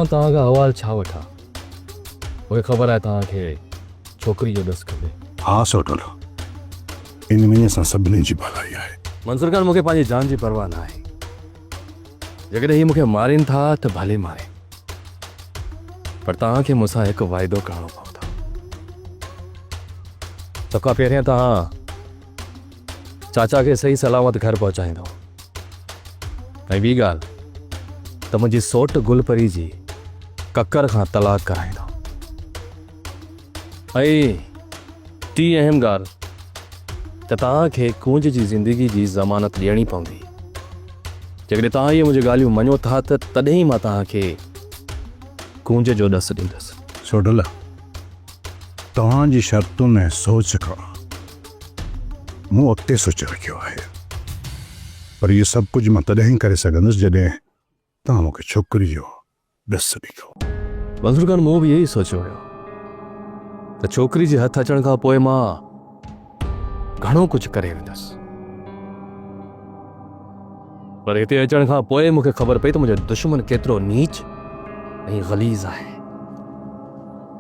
مان توهان کان احوال ڇا وٺان؟ مون کي خبر آهي توهان کي ڇوڪري جو ڏس کپي. ها سوڍل، ان ۾ ئي اسان سڀني جي ڀلائي آهي. منصور خان مون کي پنهنجي جان جي پرواهه نه آهي. جيڪڏهن هي مون کي مارين ٿا ته ڀلي مارين. پر توهان کي مون سان هڪ واعدو ڪرڻو پوندو. سڀ کان پهريان توهان چاچا کي صحيح سلامت گهر پهچائيندو ۽ ٻي ڳالهه ته منهنجي سوٽ گل پري جي ڪڪر کان طلاق ڪرائيندو ۽ ٽين اهم ڳالهه ته توهان کي ڪونج جي زندگي جي ضمانت ڏيڻي پوندي. جيڪڏهن توهان اهي منهنجون ڳالهيون مڃو ٿا ته تڏهن ئي مان توهان کي ڪونج جو ڏس ڏيندس. سوڍل، توهان جي شرطن ۽ سوچ کان مون اڳتي سوچي رکيو آهي. پر اهو سڀ ڪجهه مان تڏهن ئي ڪري سگهندس جڏهن توهان مون کي ڇوڪري جو ڏس ڏيندو. منظور خان مون به اهو ئي سوچيو هيو ته ڇوڪري جي هٿ اچڻ کان پوء مان گهڻو ڪجهه ڪري ويندس. پر هتي اچڻ کان پوء مون کي خبر پئي ته منهنجو دشمن ڪيترو نيچ ۽ غليظ آهي.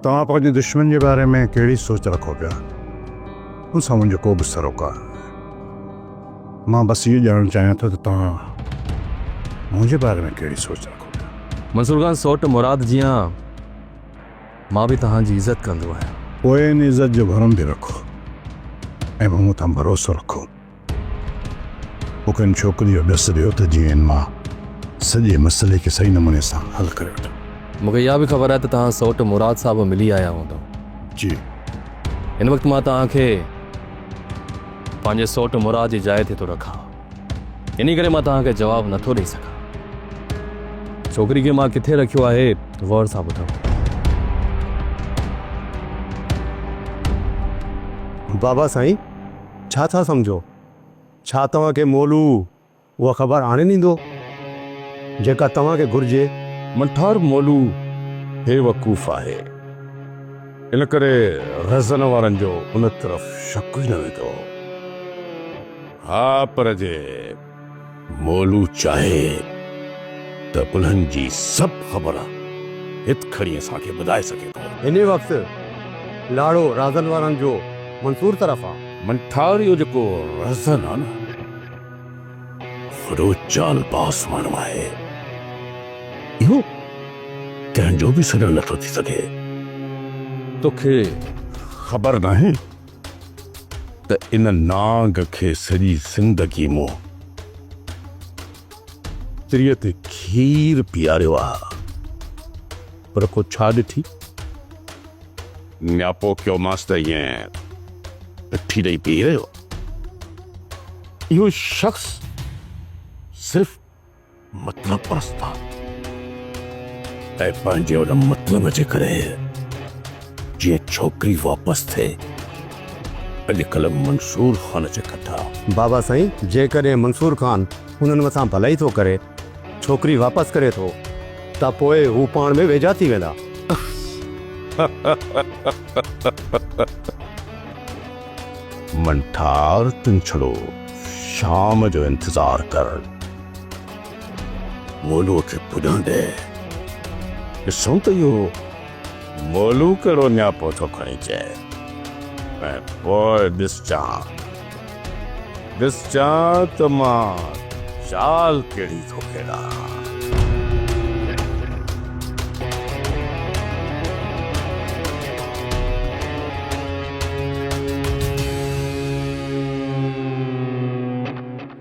توهان پنهنجي دشمن جي باري ۾ ڪهڙي سوچ رکو پيا؟ ان سان منهنجو ڪو به سروڪار ناهي. مان بس اهو ڄاڻڻ چاهيان ٿو ته توهان منهنجي باري ۾ ڪهڙي سوچ رکو ٿا؟ منصور خان سوٽ مراد جيان مان به توهان جي عزت ڪندو آهيان. پوء ان عزت جو ڀرم به رکو ۽ مون مٿان ڀروسو رکو. مون کي ان ڇوڪري جو ڏس ڏيو ته جيئن ان مان سڄي مسئلي کي صحيح نموني سان حل ڪري وٺان. مون کي اها به خبر آهي ته توهان سوٽ مراد صاحب ملي آيا هوندؤ. جي. هن وقت مان توهان کي پنهنجي سوٽ مراد جي جاء تي ٿو رکان. انهي ڪري مان توهان کي جواب نه ٿو ڏئي سگهان. ڇوڪري کي مان ڪٿي رکيو آهي غور سان ٻڌو. بابا سائين ڇا ٿا سمجهو؟ ڇا توهان کي مولو اها خبر آڻي ڏيندو، جيڪا توهان کي گهرجي. منٺار مولو بيوقوف آهي، ان ڪري رهزن وارن جو ان طرف شڪ ئي نه ويندو. ها پر جي مولو چاهي ته انهن جي سڀ خبر هت کڻي اسان کي ٻڌائي سگهي ٿو. هن وقت لاڙو رهزن وارن جو منصور طرف آ. منٺار اهو جيڪو رهزن آ نه. وڏو چالباز ماڻهو آهي. اهو ڪنهن جو به سڄڻ نٿو ٿي سگهي. توکي خبر ناهي ته ان نانگ کي سڄي زندگي مون تريء تي کير پياريو آ، پر ڪو ڇا ڏٺي؟ نياپو ڪيومانس ته ائين پٺي ڏئي بيهي رهيو. اهو شخص صرف مطلب پرست آ ۽ پنهنجي ان مطلب جي ڪري جيئن ڇوڪري واپس ٿئي اڄڪلهه منصور خان جي ڪڍ آ. بابا سائين جيڪڏهن منصور خان انهن مٿان ڀلائي ٿو ڪري ڇوڪري واپس ڪري ٿو ته پوء هو پاڻ ۾ ويجها ٿي ويندا. منٺار تون ڇڙو شام جو انتظار ڪر. مولوء کي پڄڻ ڏي. ڏسون ته اهو مولو ڪهڙو نياپو ٿو کڻي اچي ۽ پوء ڏسجان، ڏسجان ته مان چال ڪهڙي ٿو کيڏان.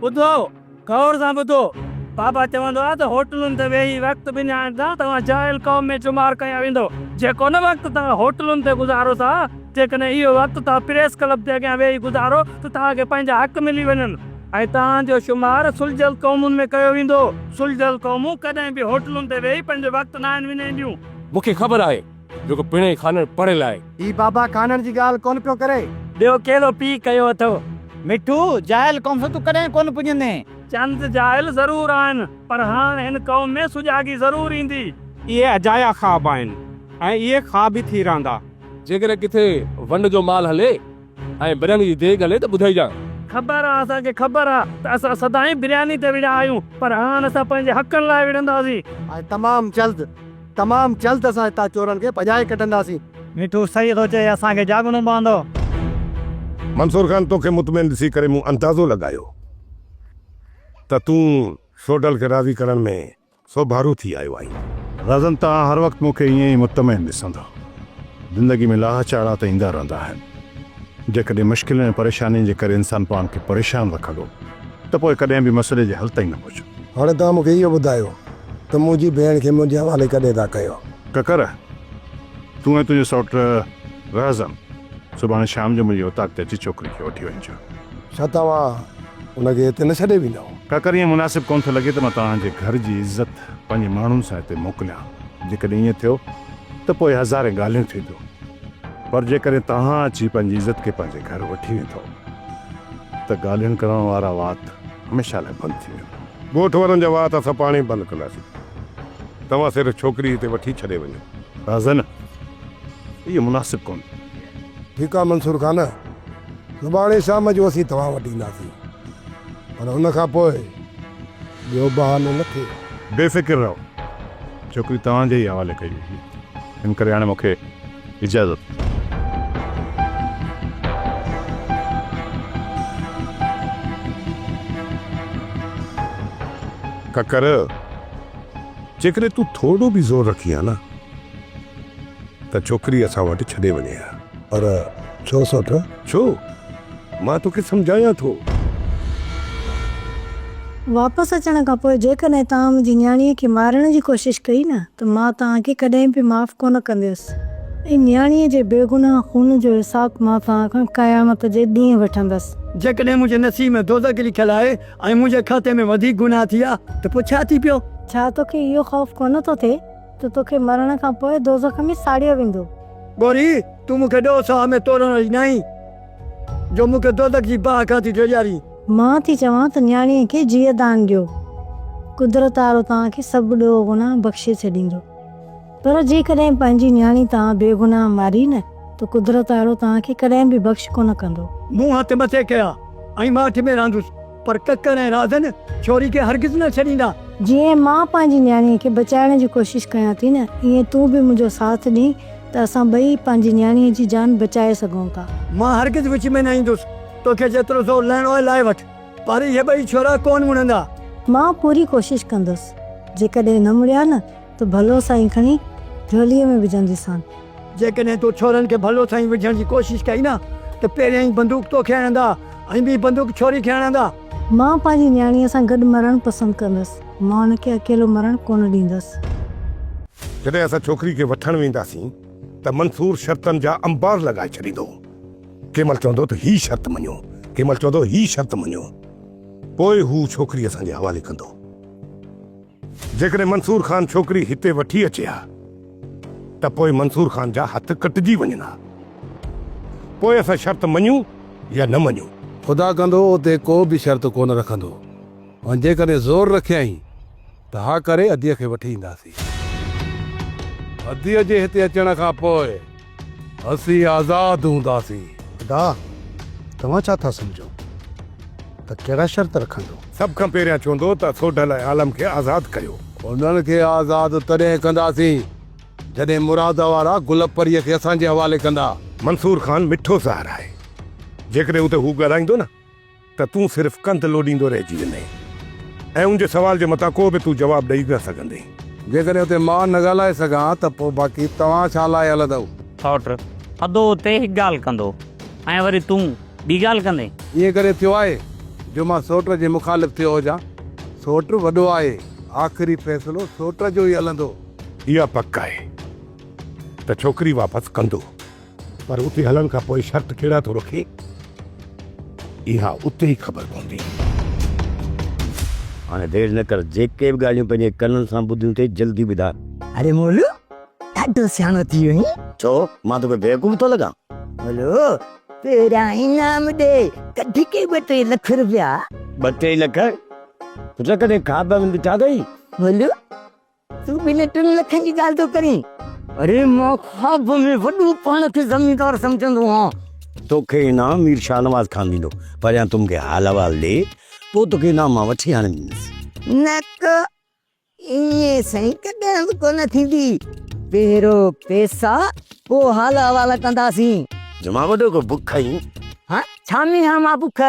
ٻڌو، غور سان ٻڌو، بابا چوندو آهي ته هوٽلن تي ويهي وقت وڃائڻ سان توهان جاهل قوم ۾ شمار ڪيا ويندؤ. جيڪو نه وقت توهان هوٽلن تي گذارو ٿا، جيڪڏهن اهو وقت توهان پريس ڪلب جي اڳيان ويهي گذارو ته توهان کي پنهنجا حق ملي وڃن ۽ توهان جو شمار سلجهيل قومن ۾ ڪيو ويندو. سلجهيل قومون ڪڏهن به هوٽلن تي ويهي پنهنجو وقت ناهن وڃائينديون. مون کي خبر آهي جيڪو پڻهين خانڻ پڙهيل آهي. هي بابا خانڻ جي ڳالهه ڪونه پيو ڪري. ٻيو ڪهڙو پيء ڪيو اٿو؟ مٺو، جاهل قوم سان تون ڪڏهن ڪونه پڄندين. چند جاهل ضرور آهن، پر هاڻ هن قوم ۾ سجاڳي ضرور ايندي. اهي اجايا خواب آهن ۽ اهي خواب ئي ٿي رهندا. جيڪڏهن ڪٿي ونڊ جو مال هلي ۽ برياني جي ديڳ هلي ته ٻڌائجان. خبر آ اسان کي خبر آ ته اسان سدائين برياني تي وڙهيا آهيون، پر هاڻ اسان پنهنجي حقن لاء وڙهنداسين. ۽ تمام جلد. تمام جلد اسان هتان چورن کي ڀڄائي ڪڍنداسين. مٺو صحيح ٿو چئي اسان کي جاڳڻو پوندو. منصور خان توکي مطمئن ڏسي ڪري مون اندازو لڳايو ته تون سوڍل کي راضي ڪرڻ ۾ سوڀارو ٿي آيو آهين. رازن توهان هر وقت مون کي ائين ئي مطمئن ڏسندؤ. زندگي ۾ لاها چاڙها ته ايندا رهندا آهن. جيڪڏهن مشڪلين ۽ پريشانين جي ڪري انسان پاڻ کي پريشان رکندو ته پوء ڪڏهن به مسئلي جي حل تائين نه پهچندو. هاڻي توهان مون کي اهو ٻڌايو ته منهنجي ڀيڻ کي منهنجي حوالي ڪڏهن ٿا ڪيو؟ ڪڪر، تون ۽ تنهنجو سئوٽ رهزن سڀاڻي شام جو منهنجي اوطاق تي اچي ڇوڪري کي وٺي وڃجو. ڇا توهان ان کي هتي نه ڇڏي ويندؤ؟ ڪاڪر ائين مناسب ڪونه ٿو لڳي ته مان توهان جي گهر جي عزت پنهنجي ماڻهن سان هتي موڪليان. جيڪڏهن ائين ٿيو ته پوء هزارين ڳالهيون ٿينديون. پر جيڪڏهن توهان اچي پنهنجي عزت کي پنهنجي گهر وٺي ويندؤ ته ڳالهين ڪرڻ وارا وات هميشه لاء بند ٿي ويندا. ڳوٺ وارن جا وات اسان پاڻ ئي بند ڪنداسين. توهان صرف ڇوڪري هتي وٺي ڇڏي وڃو. رازن، اهو مناسب ڪونه. ٺيڪ آ منصور خان، سڀاڻي شام جو اسين توهان وٽ اينداسين. پر ان کان پوء ٻيو بهانو نه ٿئي. بي فڪر رهو، ڇوڪري توهان جي ئي حوالي ڪئي ويندي، ان ڪري هاڻي مون کي اجازت. ڪڪر، جيڪڏهن تون ٿورو به زور رکين ها نه ته ڇوڪري اسان وٽ ڇڏي وڃي ها. پر ڇو سوٽ؟ ڇو؟ مان توکي سمجهايان ٿو. واپس اچڻ کان پوء جيڪڏهن توهان منهنجي نياڻيء کي مارڻ جي ڪوشش ڪئي نه ته مان توهان کي ڪڏهن به معاف ڪونه ڪنديس ۽ نياڻيء جي بيگناهه خون جو حساب مان توهان کان قيامت جي ڏينهن وٺندس. جيڪڏهن منهنجي نصيب ۾ دوزخ لکيل آهي ۽ منهنجي کاتي ۾ وڌيڪ گناهه ٿي ويا ته پوء ڇا ٿي پيو؟ ڇا توکي اهو خوف ڪونه ٿو ٿئي ته توکي مرڻ کان پوء دوزخ ۾ ساڙيو ويندو؟ ڳوري، تون مون کي ڏوهه ساهه ۾ تورڻ واري ناهين، جو مون کي دوزخ جي باهه کان ٿي ڊيڄارين. مان ٿي چوان ته نياڻيء کي جيء دان ڏيو. قدرت وارو توهان کي سڀ ڏوهه گناهه بخشي ڇڏيندو. پر جيڪڏهن پنهنجي نياڻي توهان بيگناهه ماري نه ته قدرت وارو توهان کي ڪڏهن به بخش ڪونه ڪندو. مون هٿ مٿي ڪيا ۽ ماٺ ۾ رهندس. پر ڪڪر ۽ رازن ڇوري کي هرگز نه ڇڏيندا. جيئن مان پنهنجي نياڻيء کي بچائڻ جي ڪوشش ڪيان ٿي نه، ايئن تون به منهنجو ساٿ ڏين ته اسان ٻئي پنهنجي نياڻيء جي جان بچائي سگهون ٿا. مان هرگز وچ ۾ نه ايندس. توکي جيترو زور لائڻو آهي لائي وٺ، پر اهي ٻئي ڇورا ڪونه مڙندا. مان پوري ڪوشش ڪندس. جيڪڏهن نه مڙيا نه ته ڀلو سائين کڻي جهوليء ۾ وجهنديسان. جيڪڏهن تو ڇورن کي ڀلو سائين وجهڻ جي ڪوشش ڪئي نه ته پهريائين بندوق توکي هڻندا ۽ ٻي بندوق ڇوري کي هڻندا. مان پنهنجي نياڻيء سان گڏ مرڻ پسند ڪندس. مان هن کي اڪيلو مرڻ ڪونه ڏيندس. جڏهن اسان ڇوڪري کي وٺڻ وينداسين ته منصور شرطن جا انبار لڳائي ڇڏيندو. ڪنهن مهل چوندو ته هي شرط مڃو، ڪنهن مهل چوندو هي شرط مڃو. پوء هو ڇوڪري اسان جي حوالي ڪندو. جيڪڏهن منصور خان ڇوڪري هتي وٺي اچي ها ته پوء منصور خان جا هٿ ڪٽجي وڃن ها. پوء اسان شرط مڃون يا نه مڃون. خدا ڪندو اتي ڪو به شرط ڪونه رکندو ۽ جيڪڏهن زور رکيائين ته ها ڪري اديء کي وٺي اينداسين. اديء جي هتي اچڻ کان پوء اسين آزاد هونداسين. ادا، توهان ڇا ٿا سمجهو ته ڪهڙا شرط رکندو؟ سڀ کان پهريان چوندو ته سوڍل ۽ عالم کي آزاد ڪيو. انهن کي آزاد تڏهن ڪنداسين، جڏهن مراد وارا گل پريء کي اسان جي حوالي ڪندا. منصور خان مٺو زهر آهي. جيڪڏهن اتي هو ڳالهائيندو نه ته تون صرف ڪنڌ لوڏيندو رهجي ويندين ۽ ان جي سوال جي مٿان ڪو به تون جواب ڏئي نه سگهندين. جيڪڏهن اتي مان نه ڳالهائي سگهان ته پوء باقي توهان ڇا لاء هلندؤ؟ سئوٽ، ادو اتي هڪ ڳالهه ڪندو ۽ وري تون ٻي ڳالهه ڪندين؟ ائين ڪڏهن ٿيو آهي جو مان سئوٽ جي مخالف ٿيو هجان؟ سئوٽ وڏو آهي، آخري فيصلو سئوٽ جو ئي هلندو. اها پڪ آهي ته ڇوڪري واپس ڪندو. پر اتي هلڻ کان پوء شرط ڪهڙا ٿو رکي، اها اتي ئي خبر پوندي. هاڻي دير نه ڪر، جيڪي به ڳالهيون پنهنجي ڪنن سان ٻڌيون اٿئي، جلدي ٻڌاء. اڙي مولو، ڏاڍو سياڻو ٿي ويو آهين. ڇو، مان توکي بيوقوف ٿو لڳان؟ مولو، پهريان انعام ڏي، ڪڍ ڪي ٻه ٽي لک روپيا. ٻه ٽي لک؟ پٽ ڪڏهن خواب ۾ ڏٺا اٿئي؟ مولو، تون ٻن ٽن لکن جي ڳالهه ٿو ڪرين؟ اڙي مان خواب ۾ وڏو پاڻ کي زميندار سمجهندو هان. توکي انعام مير شاهنواز خان ڏيندو. پهريان تون مون کي حال احوال ڏي، پوء توکي انعام مان وٺي آڻي ڏيندس. نه ڪو، ائين سائين ڪڏهن به ڪونه ٿيندي. پهريون پئسا پوء حال احوال ڪنداسين. جمع وڏو ڪو بک آهين؟ ها ڇا ۾ آهيان مان بک؟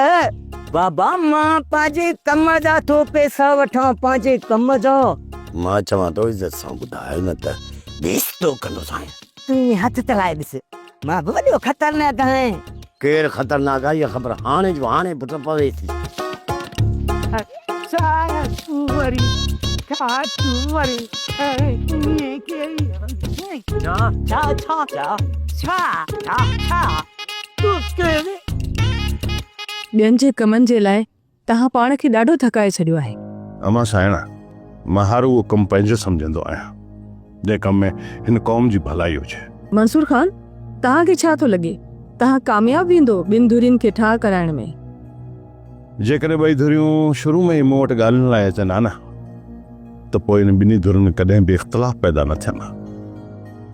بابا مان پنهنجي ڪم جا ٿو پئسا وٺان پنهنجي ڪم جا. مان چوان ٿو عزت سان ٻڌاء نه ته بيستو ڪندوسانء. تون ائين هٿ ته لائي ڏس. مان به وڏو خطرناڪ آهيان. ڪير خطرناڪ آهي اها خبر هاڻي جو هاڻي پٽ پوي ٿي. ڇا تون وري ڇا تون وري ائين ڪيئي. ڇا ڇا ڇا ڇا ڇا ڇا ڇا تون ڪير. ٻين جي ڪمن جي لاء توهان پاڻ کي ڏاڍو ٿڪائي ڇڏيو آهي. امان سائڻا، مان هر اهو ڪم پنهنجو سمجهندو آهيان، جنهن ڪم ۾ هن قوم جي ڀلائي هجي. منصور خان، توهان کي ڇا ٿو لڳي، توهان ڪامياب ويندو ٻن ڌرين کي ٺاهه ڪرائڻ ۾؟ جيڪڏهن ٻئي ڌريون شروع ۾ ئي مون وٽ ڳالهين لاء اچن ها نه ته پوء انهن ٻنهي ڌرين ۾ ڪڏهن به اختلاف پيدا نه ٿين ها.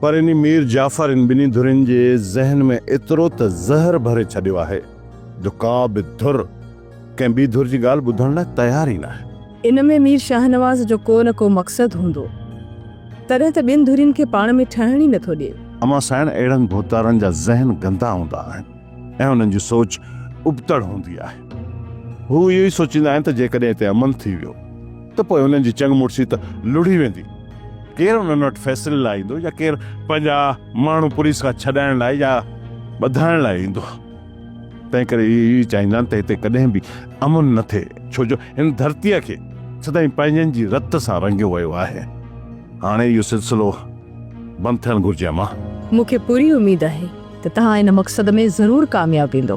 پر انهي مير جعفر انهن ٻنهي ڌرين جي ذهن ۾ ايترو ته زهر ڀري ڇڏيو آهي جو ڪا به ڌر ڪنهن ٻي ڌر جي ڳالهه ٻڌڻ لاء تيار ئي ناهي. ان ۾ مير شاهنواز جو ڪو نه ڪو مقصد هوندو، تڏهن ته ٻن ڌرين کي پاڻ ۾ ٺهڻ ئي نٿو ڏئي. امان سائڻ اهڙن ڀوتارن جا ذهن گندا هوندا آهن ۽ انهن جي سوچ ابتڙ هوندي آهي. هو اهو ئي سوچيندا آهن ته جيڪڏهن هتي امن ٿي ويو ته پوء هنن جي چڱ مڙسي ته لڙهي ويندي. ڪير انهن وٽ فيصلي لاء ايندو يا ڪير پنهنجا ماڻهو پوليس کان ڇڏائڻ لاء يا ٻڌائڻ لاء ايندو. تنهن ڪري اهي اهو ئي چاهيندا آهن ته هتي ڪڏهن به امن نه ٿئي، ڇو جو هن ڌرتيء کي سدائين پنهنجن جي رت سان رڱيو ويو آهي. هاڻي اهو سلسلو بند ٿيڻ گهرجي امان. مون کي پوري اميد آهي ته توهان ان مقصد ۾ ضرور ڪامياب ويندو.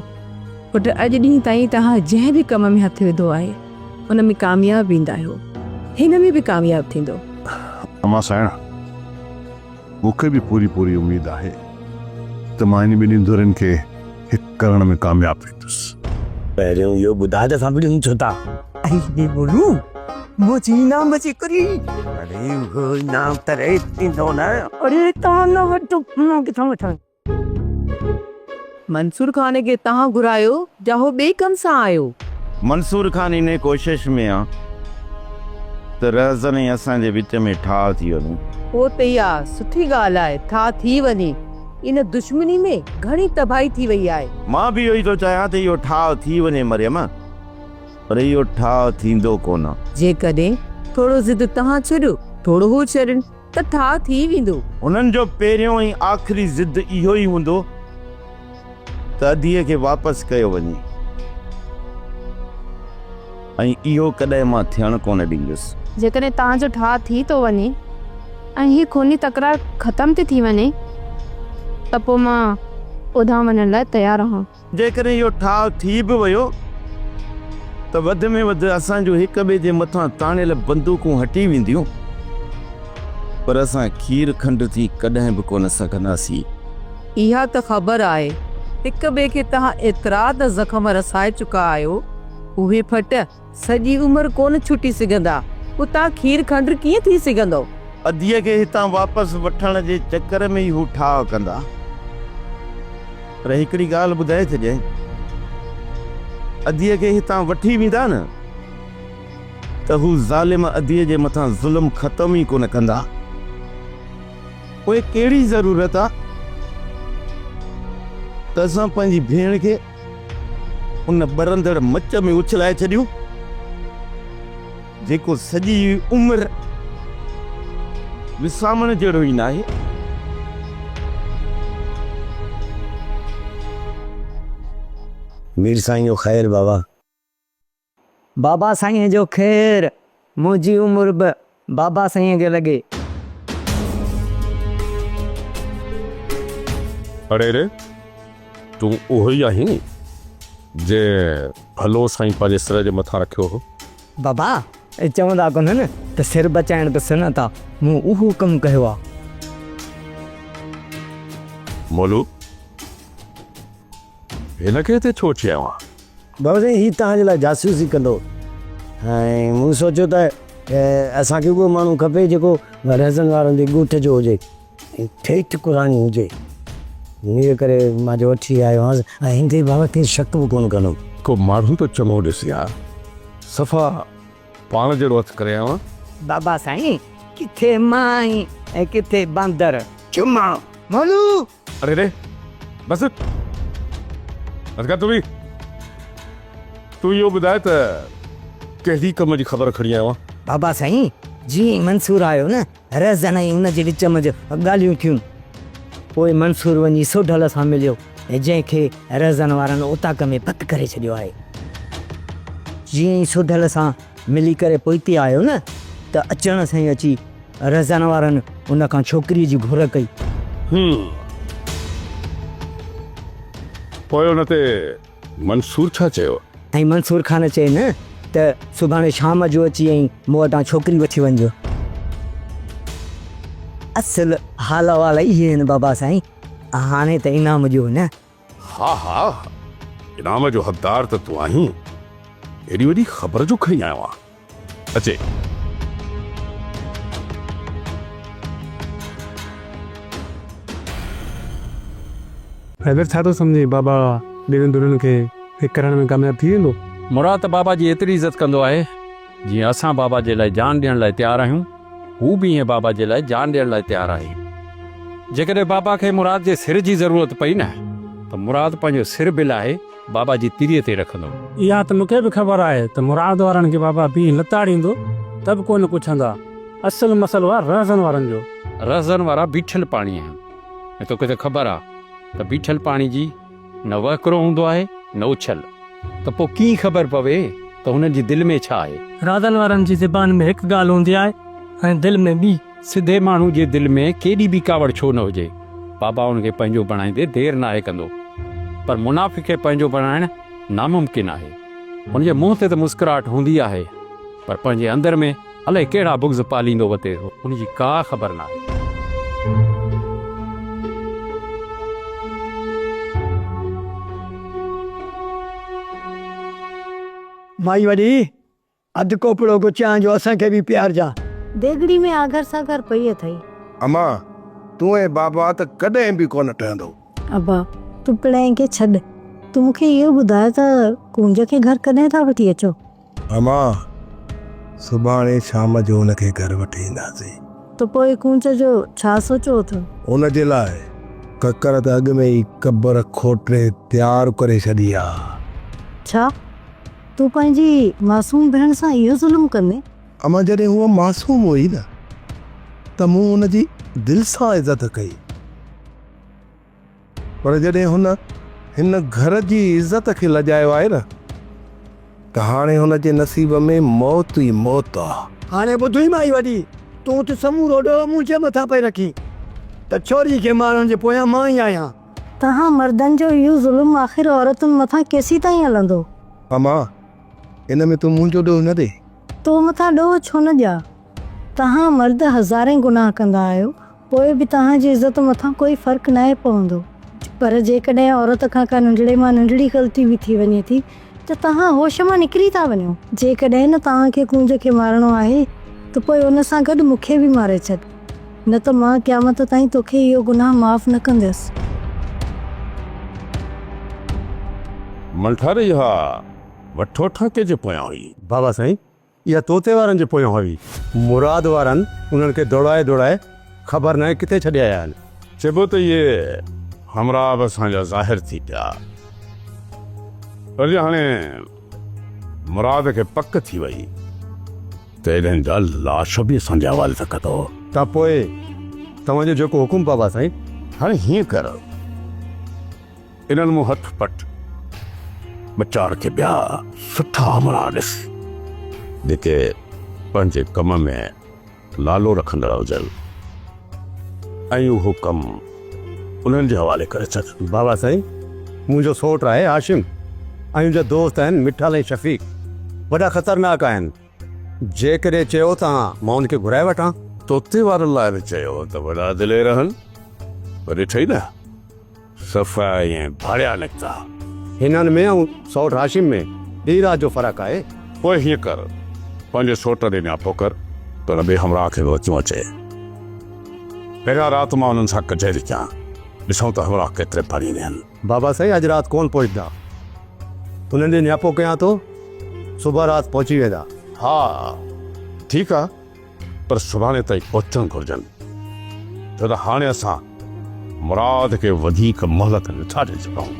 پٽ اڄ ڏينهن تائين توهان جنهن به ڪم ۾ هٿ وڌو آهي، ان ۾ ڪامياب ويندا آهيو. هن ۾ به ڪامياب ٿيندو. امان سائڻ! مون کي به پوري پوري اميد آهي ته مان انهن ٻنهي ڌرين کي هڪ ڪرڻ ۾ ڪامياب ويندس. پهريون اهو ٻڌاء ته اسان وڙهون ڇو ٿا؟ ائي ڙي بولو، منهنجي انعام جي ڪري. اڙي اهو انعام ته ريت ٿيندو نه. اڙي تان نه وٺ، مان ڪٿان وٺان. منصور خان کي توهان گهرايو يا هو ٻئي ڪم سان آيو؟ منصور خان انهي ڪوشش ۾ آ ته رهزن ۽ اسان جي وچ ۾ ٺاهه ٿي وڃي. پوء ته اها سٺي ڳالهه آهي، ٺاهه ٿي وڃي. ان دشمني ۾ گهڻي تباهي ٿي وئي آهي. مان به اهو ئي ٿو چاهيان ته اهو ٺاهه ٿي وڃي مريم، پر اهو ٺاهه ٿيندو ڪونه. جيڪڏهن ٿورو ضد توهان ڇڏيو، ٿورو هو ڇڏين. ته ٺاهه ٿي ويندو. هنن جو پهريون ۽ آخري ضد اهو ئي هوندو ته اديء کي واپس ڪيو وڃي ۽ اهو ڪڏهن مان ٿيڻ ڪونه ڏيندس. جيڪڏهن توهان جو ٺاهه ٿي ٿو وڃي ۽ هي خوني تڪرار ختم ٿي ٿي وڃي ته پوء مان اوڏانهن وڃڻ لاء تيار آهيان. جيڪڏهن اهو ٺاهه ٿي به ويو ته وڌ ۾ وڌ اسان جون هڪ ٻئي جي مٿان تاڻيل بندوقون هٽي وينديون، پر اسان کير کنڊ ٿي ڪڏهن به ڪونه سگهنداسين. اها ته خبر آهي، هڪ ٻئي کي توهان ايترا ته زخم رسائي چڪا آهيو، اهي ڦٽ سڄي عمر ڪونه ڇٽي سگهندا، پوء توهان کير کنڊ ڪيئن ٿي سگهندؤ؟ اديء کي هتان واپس وٺڻ جي چڪر ۾ ئي هو ٺاهه ڪندا. پر هڪڙي ڳالهه ٻڌائي ڇڏيائين، اديء کي هتان وٺي ويندا نه ته هو ظالم اديء جي مٿان ظلم ختم ئي ڪونه ڪندا. پوء ڪهڙي ضرورت آ ته اسان پنهنجي ڀيڻ کي ان ٻرندڙ مچ ۾ اڇلائي ڇڏيون، جيڪو سڄي عمر وسامڻ جهڙو ئي ناهي. مير سائين جو خير بابا. بابا سائين جو خير، منهنجي عمر به بابا سائين کي لڳي. اڙي ري، تون اهو ئي آهين جنهن ڀلو سائين پنهنجي سر جي مٿان رکيو هو؟ بابا، چوندا ڪونهن ته سر بچائڻ به سنت آ، مون اهو ڪم ڪيو آ. مولو، هن کي هتي ڇو وٺي آيو آهين؟ بابا سائين، هي توهان جي لاء جاسوسي ڪندو ۽ مون سوچيو ته اسان کي اهو ماڻهو کپي جيڪو رهزن وارن جي ڳوٺ جو هجي ۽ ٺيٺ قرآني هجي. انهيء ڪري مان جو وٺي آيو آهيانس ۽ هن تي بابا ڪير شڪ به ڪونه ڪندو. ڪو ماڻهو ته چڱو ڏسي ها. صفا پاڻ جهڙو هٿ ڪري آيو آهين. بابا سائين ڪٿي مائي ۽ ڪٿي باندر. چما مولو. اري ري بس بس ڪر تون به. تون اهو ٻڌاء ته ڪهڙي ڪم جي خبر کڻي آيو آهين؟ بابا سائين جيئن ئي منصور آيو نه رهزن ۽ ان جي وچ منجهه ڳالهيون ٿيون. پوء منصور وڃي سوڍل سان مليو ۽ جنهن کي رهزن وارن اوطاق ۾ بند ڪري ڇڏيو آهي. جيئن ئي سوڍل سان ملي ڪري پوئتي آيو نه ته اچڻ سان ئي اچي رهزن وارن ان کان ڇوڪريء جي گهر ڪئي. هم. پوء ان تي منصور ڇا چيو؟ ۽ منصور خان چين نه ته سڀاڻي شام جو اچي ۽ مون وٽان ڇوڪري وٺي وڃجو. اصل حال احوال اهي آهن بابا سائين، هاڻي ته انعام ڏيو نه. ها ها، انعام جو حقدار ته تون آهين، ايڏي وڏي خبر جو کڻي آيو آهين. اچي. حيدر ڇا ٿو سمجهين بابا ٻنهي ڌرين کي هڪ ڪرڻ ۾ ڪامياب ٿي ويندو؟ مراد ته بابا جي ايتري عزت ڪندو آهي جيئن اسان بابا جي لاء جان ڏيڻ لاء تيار آهيون هو به ائين بابا جي لاء جان ڏيڻ لاء تيار آهي. جيڪڏهن بابا کي مراد جي سر جي ضرورت پئي نه ته مراد پنهنجو سر به لاهي بابا جي تريء تي رکندو. اها ته مون کي به خبر آهي ته مراد وارن کي بابا بيهي لتاڙيندو ته به ڪونه پڇندا. اصل مسئلو آهي رهزن وارن جو. رهزن وارا بيٺل پاڻي آهن ۽ توکي ته خبر آهي ته بيٺل پاڻي جي نه وهڪرو هوندو آهي نه اڇل ته پوء ڪيئن خبر پوي ته هنن جي دل ۾ ڇا آهي. رهزن وارن جي زبان ۾ هڪ ڳالهه هوندي آهي ۽ دل ۾ ٻي. سڌي ماڻهو جي دل ۾ ڪيڏي به ڪاوڙ ڇو نه هجي، بابا ان کي پنهنجو بڻائيندي دير ناهي ڪندو. پر منافق کي پنهنجو بڻائڻ ناممڪن آهي. هن جي منهن تي ته مسڪراهٽ هوندي آهي، پر پنهنجي اندر ۾ الائي ڪهڙا بغض پاليندو وتي ٿو، ان جي ڪا خبر ناهي. مائي وڏي، اڌ ڪوپڙو ڪو چانهه جو اسان کي به پيارجان. ديڳڙي ۾ آگهر ساگهر پئي اٿئي. امان، تون ۽ بابا ته ڪڏهن به ڪونه ٺهندو. ابا، تون پڻهين کي ڇڏ. تون مون کي اهو ٻڌاء ته ڪونج کي گهر ڪڏهن ٿا وٺي اچو؟ امان، سڀاڻي شام جو هن کي گهر وٺي اينداسين. ته پوء ڪونج جو ڇا سوچيو اٿو؟ ان جي لاء ڪڪر ته اڳ ۾ ئي قبر کوٽي تيار ڪري ڇڏي آ. ڇا؟ تون پنهنجي معصوم ڀيڻ سان اهو ظلم ڪندين؟ امان جڏهن هوء معصوم هئي نه ته مون هن جي دل سان عزت ڪئي پر جڏهن هن هن گهر جي عزت کي لڄايو آهي نه ته هاڻي هن جي نصيب ۾ موت ئي موت آ. هاڻي ٻڌوئي مائي وڏي، تون ته سمورو ڏوهه منهنجي مٿان پئي رکين ته ڇوري کي مارڻ جي پويان مان ئي آهيان. توهان مردن جو اهو ظلم آخر عورتن مٿان ڪيسيتائين هلندو؟ امان، ان ۾ تون منهنجو ڏوهه نه ڏي. تو مٿان ڏوهه ڇو نه ڏيان؟ توهان مرد هزارين گناهه ڪندا آهيو، پوء به توهان جي عزت مٿان ڪوئي فرق ناهي پوندو. پر جيڪڏهن عورت کان ڪا ننڍڙي مان ننڍڙي غلطي به ٿي وڃي ٿي ته توهان هوش مان نڪري ٿا وڃو. جيڪڏهن نه توهان کي ڪونج کي مارڻو آهي ته پوء ان سان گڏ مون کي به ماري ڇڏ. نه ته مان قيامت تائين توکي اهو گناهه معاف نه ڪنديس. منٺار اها وٺو ٺاڪي جي پويان هئي. بابا سائين اها طوطي وارن جي پويان هئي. مراد وارن انهن کي ڊوڙائي ڊوڙائي خبر ناهي ڪٿي ڇڏي آيا آهن. چئبو ته اهي همراهه به اسان جا ظاهر ٿي پيا. پر جي هاڻي مراد کي پڪ ٿي وئي. ته انهن جا لاش به اسان جي حوالي ته ڪندو. ته پوء توهان جو جيڪو حڪم بابا سائين. هاڻي هيئن ڪر، انهن مون هٿ پٽ ٻه چار ڪي ٻيا سٺا همراهه ڏس، جيڪي پنهنجي ڪم ۾ نالو رکندڙ هجن ۽ اهو ڪم انهن جي حوالي ڪري ڇڏ. بابا سائين، منهنجو سوٽ آهي هاشم ۽ ان جا دوست آهن مٺل ۽ شفيق، وڏا خطرناڪ آهن. جيڪڏهن چيو ته مان ان کي گهرائي وٺان. طوطي وارن لاء به چيو ته وڏا دلير آهن، پر ڏٺئي نه صفا ائين ڀاڙيا نڪتا. هنن ۾ ۽ سئوٽ هاشم ۾ ڏينهن رات جو فرق آهي. پوء هيئن ڪر، پنهنجي سوٽ ڏي نياپو ڪر ته ان ٻئي همراهه کي به اچڻو اچي. پهريان رات مان انهن سان ڪچهري ڪيان، ڏسون ته همراهه ڪيتري پاڻيء ۾ آهن. بابا سائين اڄ رات ڪونه پهچندا. انهن ڏي نياپو ڪيان ٿو، صبح رات پهچي ويندا. ها ٺيڪ آ. پر سڀاڻي تائين پهچڻ گهرجن، ڇو ته هاڻي اسان مراد کي وڌيڪ مهلت نٿا ڏئي سگهون.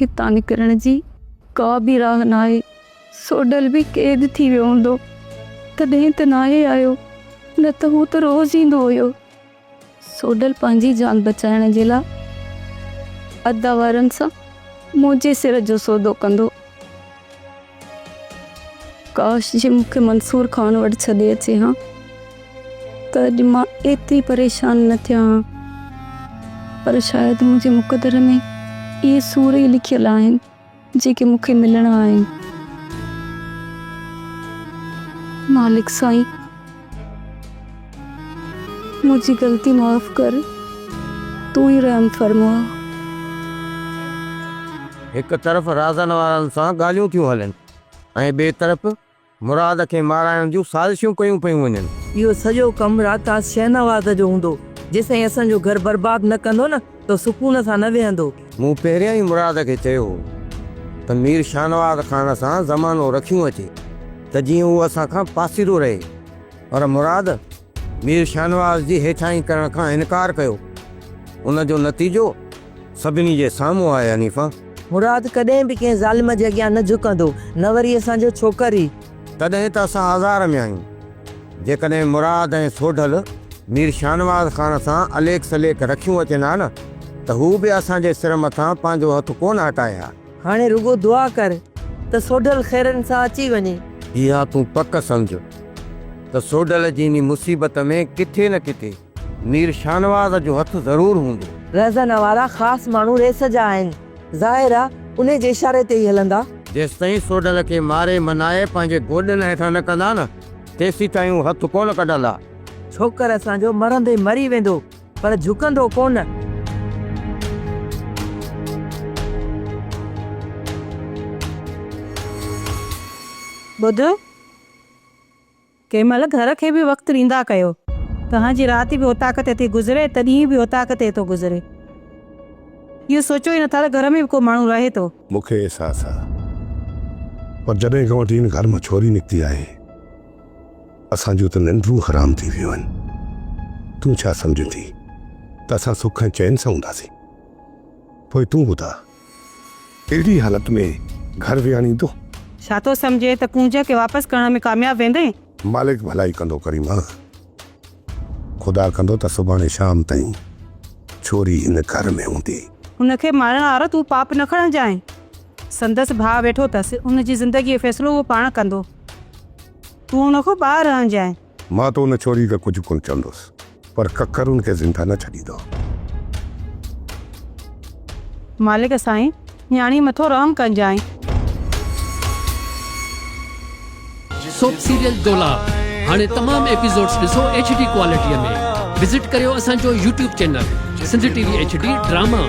هتان نڪرڻ جي ڪا به راهه ناهي. سوڍل به قيد ٿي ويو هوندو، تڏهن ته ناهي آيو، نه ته هو ته روز ايندو هيو. سوڍل پنهنجي جان بچائڻ جي لاء ادا وارن سان منهنجي سر جو سودو ڪندو. ڪاش جي مون کي منصور خان وٽ ڇڏي اچي ها ته اڄ مان ايتري پريشان نه ٿيان ها. پر شايد منهنجي مقدر ۾ اهي سور ئي لکيل آهن. جيڪي مون کي ملڻا آهن. مالڪ سائين منهنجي غلطي معاف ڪر، تون ئي رحم فرماء. هڪ طرف رازن وارن سان ڳالهيون ٿيون هلن ۽ ٻئي طرف مراد کي مارائڻ جون سازشون ڪيون پيون وڃن. اهو سڄو ڪم راڪاس شهنواز جو هوندو. جيسين اسان جو گهر برباد نه ڪندو نه ته سڪون سان نه ويهندو. مون پهريان ئي مراد کي چيو هو ته مير شاهنواز خان سان زمانو رکيون اچي ته جيئن هو اسان کان پاسيرو رهي پر مراد مير شاهنواز جي هيٺاهين ڪرڻ کان انڪار ڪيو. ان جو نتيجو سڀني جي سامهون آهي حنيفه. مراد ڪڏهن به ڪنهن ظالم جي اڳيان نه جهڪندو، نه وري اسان جو ڇوڪر ئي. تڏهن ته اسان آزار ۾ آهيون. جيڪڏهن مراد ۽ سوڍل مير شاهنواز خان سان عليڪ سليڪ رکيون اچن ها نه ته هو به اسان جي سر مٿان پنهنجو هٿ ڪونه هٽائي ها. هاڻي رڳو دعا ڪر ته سوڍل خيرن سان اچي وڃي. اها تون پڪ سمجهه ته سوڍل جي انهي مصيبت ۾ ڪٿي نه ڪٿي مير شاهنواز جو هٿ ضرور هوندو. رهزن وارا خاص ماڻهو ريس جا آهن. ظاهر آ انهي جي اشاري تي ئي هلندا. جيستائين سوڍل کي ماري منائي پنهنجي گوڏن هيٺان نه ڪندا نه، تيسيتائين هو هٿ ڪونه ڪڍندا. ڇوڪر اسان جو مرندي مري ويندو، پر جهڪندو ڪونه. ٻڌ! ڪنهن مهل گهر کي به وقت ڏيندا ڪيو. توهان جي رات به اوطاق تي ٿي گذري ته ڏينهن به اوطاق تي ٿو گذري. اهو سوچيو ئي نٿا ته گهر ۾ به ڪو ماڻهو رهي ٿو. مون کي احساس آ. پر جڏهن کان وٺي هن گهر مان ڇوري نڪتي آهي، اسان جون ته ننڊون حرام ٿي ويون آهن. تون ڇا سمجهين ٿي ته اسان سک ۽ چين سان هونداسين؟ پوء تون ٻڌاء. اهڙي حالت ۾ گهر ويهاڻيندو؟ ڇا ٿو سمجهين ته ڪونج کي واپس ڪرڻ ۾ ڪامياب ويندين؟ مالڪ ڀلائي ڪندو ڪريما. خدا ڪندو ته سڀاڻي شام تائين ڇوري هن گهر ۾ هوندي. هن کي مارڻ وارو تون پاپ نه کڻجانء. سندس ڀاء ويٺو اٿس، ان جي زندگيء جو فيصلو اهو پاڻ ڪندو. تون هن کان ٻاهر رهجانء. مان ته ان ڇوري کي ڪجهه ڪونه چوندس. پر ڪڪرن کي زنده نه ڇڏيندو. مالڪ سائين، نياڻي مٿو رحم ڪنجانء. سوپ سيريل دولاب هاڻي تمام ايپيسوڊز ڏسو ايڇ ڊي ڪوالٽي ۾ وزٽ ڪريو اسان جو YouTube channel Sindh T V H D drama.